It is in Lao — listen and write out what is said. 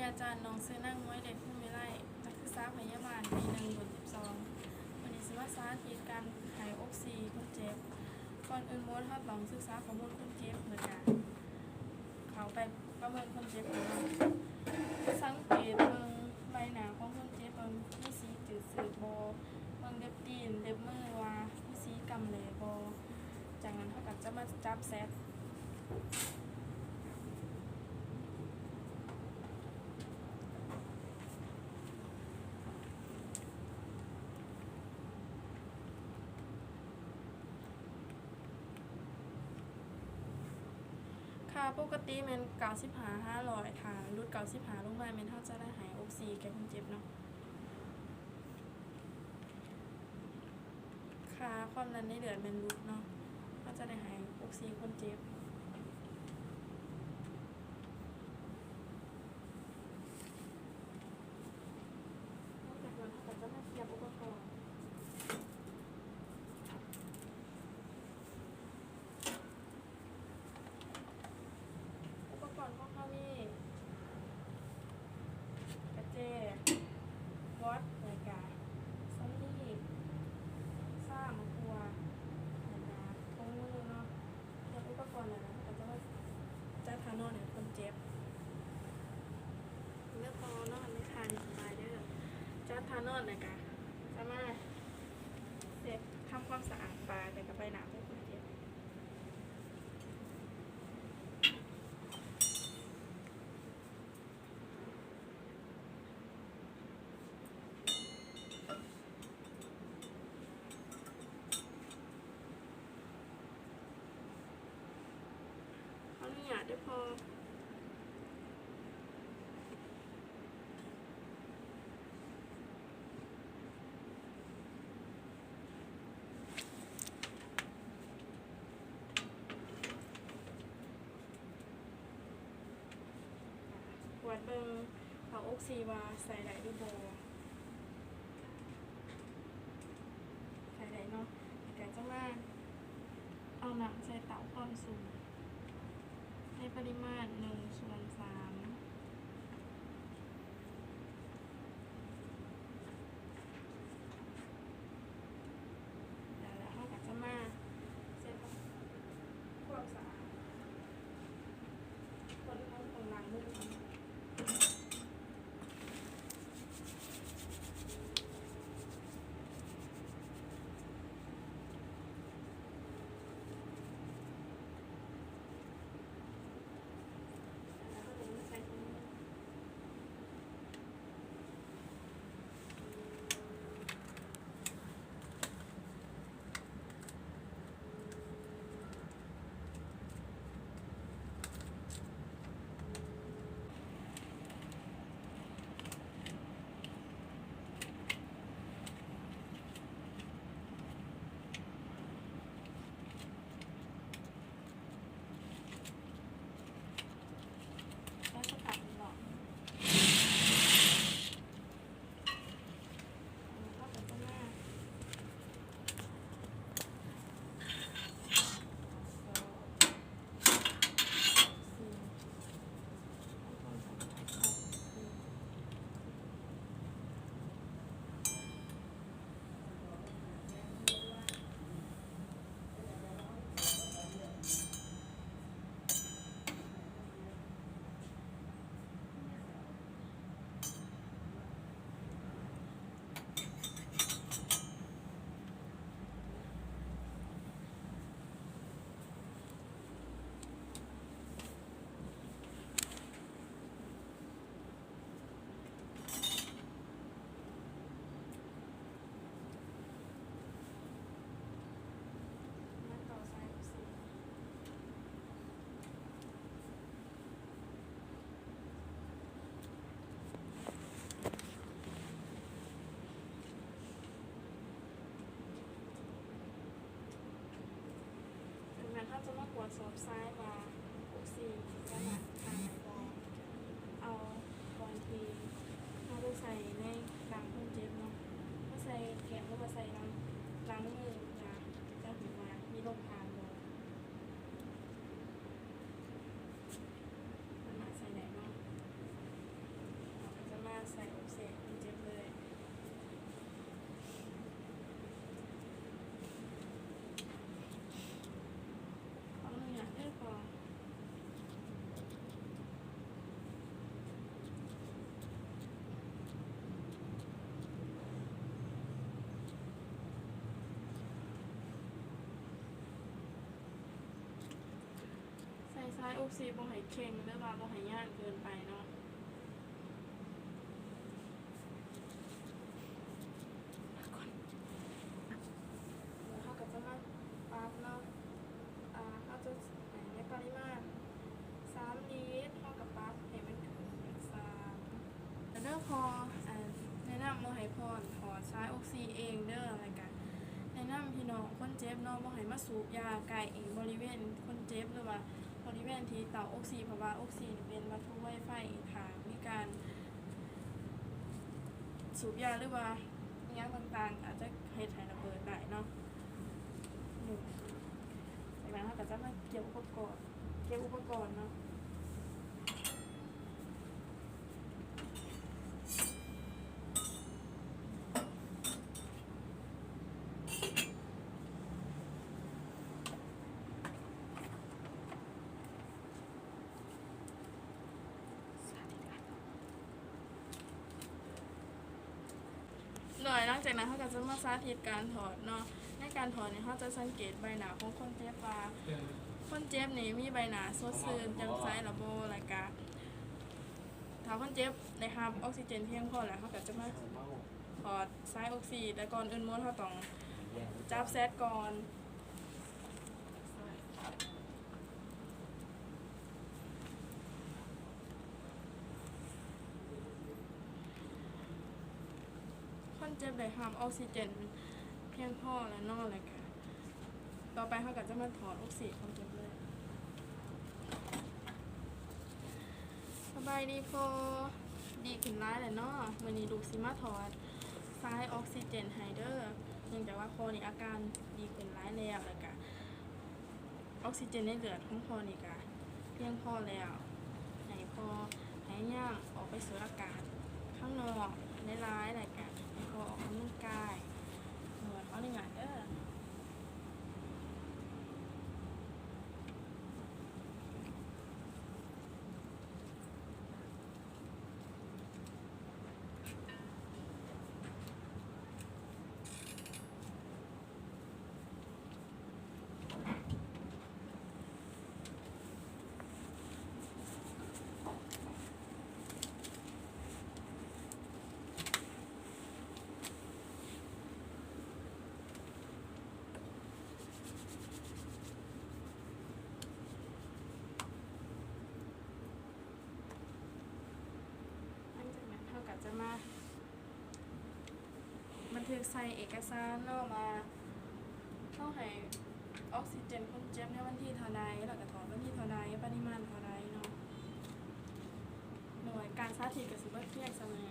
ອາຈານ ນ້ອງຊື່ນາງ ມວຍເດດ ພູມວິໄລ, ນັກສຶກສາພະຍາບານ ປີໜຶ່ງ ບົດສິບສອງ. ມື້ນີ້ຊິມາສາທິດການໃຫ້ອົກຊີຄົນເຈັບ. ກ່ອນອື່ນໝົດ ເຮົາຕ້ອງສຶກສາຂໍ້ມູນຄົນເຈັບ ແລ້ວກະເຂົ້າໄປປະເມີນຄົນເຈັບກ່ອນເນາະ. ສັງເກດເບິ່ງໃບໜ້າຂອງຄົນເຈັບວ່າມີສີຈືດໆບໍ່, ເບິ່ງເລັບຕີນ ເລັບມືວ່າມີສີກ່ຳແຫຼບໍ່. ຈາກນັ້ນເຮົາກໍຈະມາຈັບແຊັດ. ຄ່າປົກກະຕິແມ່ນເກົ້າສິບຫ້າຫາຮ້ອຍ, ຖ້າຫຼຸດເກົ້າສິບຫ້າລົງມາແມ່ນເຮົາຈະໄດ້ໃຫ້ອົກຊີແກ່ຄົນເຈັບເນາະ. ຄ່າຄວາມດັນໃນເລືອດແມ່ນຫຼຸດເນາະ, ເຮົາຈະໄດ້ໃຫ້ອົກຊີຄົນເຈັບ. ຫຼັງຈາກນັ້ນເຮົາກໍຈະມາສຽບອຸປະກອນ. ອຸປະກອນຂອງເຮົາມີກະແຈ, ວັດ ແລ້ວກະສຳລີ, ຊາມ, ຂົວ ແລ້ວກະຖົງມືເນາະ. ຕຽມອຸປະກອນແລ້ວເນາະ ເຮົາກໍຈະມາຈັດທ່ານອນໃຫ້ຄົນເຈັບ. ເດີພໍ່ນອນໃນທ່ານີ້ສະບາຍເດີ. ຈັດທ່ານອນແລ້ວກະຈະມາເຊັດ ທຳຄວາມສະອາດປາກ ແລ້ວກະໃບໜ້າຂອງຄົນເຈັບ. ຂໍອະນຸຍາດເດີພໍ່. ກວດເບິ່ງເຕົ້າອົກຊີວ່າໃສ່ໄດ້ຫຼືບໍ່. ໃສ່ໄດ້ເນາະ. ແລ້ວກໍຈະມາເອົານ້ຳໃສ່ເຕົ້າຄວາມສູງ ໃນປະລິມານໜຶ່ງສ່ວນສາມ ແລ້ວເຮົາກໍຈະມາເຊັດຄວາມສະອາດ ຄົນເຮົາຕ້ອງລ້າງມືກ່ອນ. ແລ້ວສະພັກນີ້ເນາະ ເຮົາກໍຈະມາ ມາຕໍ່ສາຍອົກຊີ. ຈາກນັ້ນເຮົາຈະມາກວດສອບສາຍວ່າອົກຊີສາມາດຂ້າມໄດ້ບໍ່. ເອົາຂອງທີ່ເຮົາໄປໃສ່ໃນຮ່າງຄົນເຈັບເນາະ ມາໃສ່ແກ້ມ ຫຼືວ່າໃສ່ຫຼັງ ຫຼັງມື ເພື່ອຈະຮູ້ວ່າມີລົມຜ່ານບໍ່. ມັນໜ້າໃສ່ໄດ້ເນາະ. ໃສ່ອົກຊີໃຫ້ຄົນເຈັບເລີຍ. ຂໍອະນຸຍາດເດີພໍ່. ໃສ່ສາຍອົກຊີບໍ່ໃຫ້ເຄັ່ງ ຫຼືວ່າບໍ່ໃຫ້ຍານເກີນໄປເນາະ. ແລ້ວເຮົາກໍຈະມາປັບເນາະ ອ່າ ເຮົາຈະໃຫ້ໃນປະລິມານສາມລິດ ເຮົາກໍປັບໃຫ້ມັນເປັນສາມ ແລ້ວເດີພໍ່. ແນະນຳບໍ່ໃຫ້ພໍ່ຖອດສາຍອົກຊີເອງເດີ ແລ້ວກະແນະນຳພີ່ນ້ອງຄົນເຈັບເນາະ ບໍ່ໃຫ້ມາສູບຢາໃກ້ບໍລິເວນຄົນເຈັບ ຫຼືວ່າບໍລິເວນທີ່ເຕົາອົກຊີ ເພາະວ່າອົກຊີນີ້ເປັນວັດຖຸໄວໄຟ ຖ້າມີການສູບຢາ ຫຼືວ່າ ອີ່ຫຍັງຕ່າງໆ ອາດຈະເຮັດໃຫ້ລະເບີດໄດ້ເນາະ. ອືມ ຈາກນັ້ນເຮົາກໍຈະມາກຽມອຸປະກອນ ເກັບອຸປະກອນເນາະ. ໂດຍ ຫຼັງຈາກນັ້ນເຮົາກໍຈະມາສາທິດການຖອດເນາະ. ໃນການຖອດນີ້ ເຮົາຈະສັງເກດໃບໜ້າຂອງຄົນເຈັບວ່າ ຄົນເຈັບນີ້ມີໃບໜ້າສົດຊື່ນ ແຈ່ມໃສລະບໍ່ ແລ້ວກະຖ້າຄົນເຈັບໄດ້ຮັບອອກຊີເຈນພຽງພໍແລ້ວ ເຮົາກໍຈະມາຖອດສາຍອົກຊີ. ແຕ່ກ່ອນອື່ນໝົດ ເຮົາຕ້ອງຈັບແຊັດກ່ອນ. ຄົນເຈັບໄດ້ຮັບອອກຊີເຈນພຽງພໍແລ້ວເນາະ ແລ້ວກະຕໍ່ໄປເຮົາກໍຈະມາຖອດອົກຊີຄົນເຈັບເລີຍ. ສະບາຍດີພໍ່. ດີຂຶ້ນຫຼາຍແລ້ວເນາະ. ມື້ນີ້ລູກຊິມາຖອດສາຍອອກຊີເຈນໃຫ້ເດີ ເນື່ອງຈາກວ່າພໍ່ນີ້ອາການດີຂຶ້ນຫຼາຍແລ້ວ ແລ້ວກະ ອອກຊີເຈນໃນເລືອດຂອງພໍ່ນີ້ກະພຽງພໍແລ້ວ. ໃຫ້ພໍ່ພະຍາຍາມອອກໄປສູດອາກາດຂ້າງນອກຫຼາຍໆ ແລ້ວກະໃຫ້ພໍ່ອອກກຳລັງກາຍ. ເອີ ຂໍອະນຸຍາດເດີ. ຫຼັງຈາກນັ້ນເຮົາກໍຈະມາ ບັນທຶກໃສ່ເອກະສານເນາະວ່າ ເຮົາໃຫ້ອອກຊີເຈນຄົນເຈັບໃນວັນທີເທົ່າໃດ ແລ້ວກໍຖອດວັນທີເທົ່າໃດ ປະລິມານເທົ່າໃດເນາະ. ໂດຍ ການສາທິດກໍຊິໝົດພຽງສ່ຳນີ້.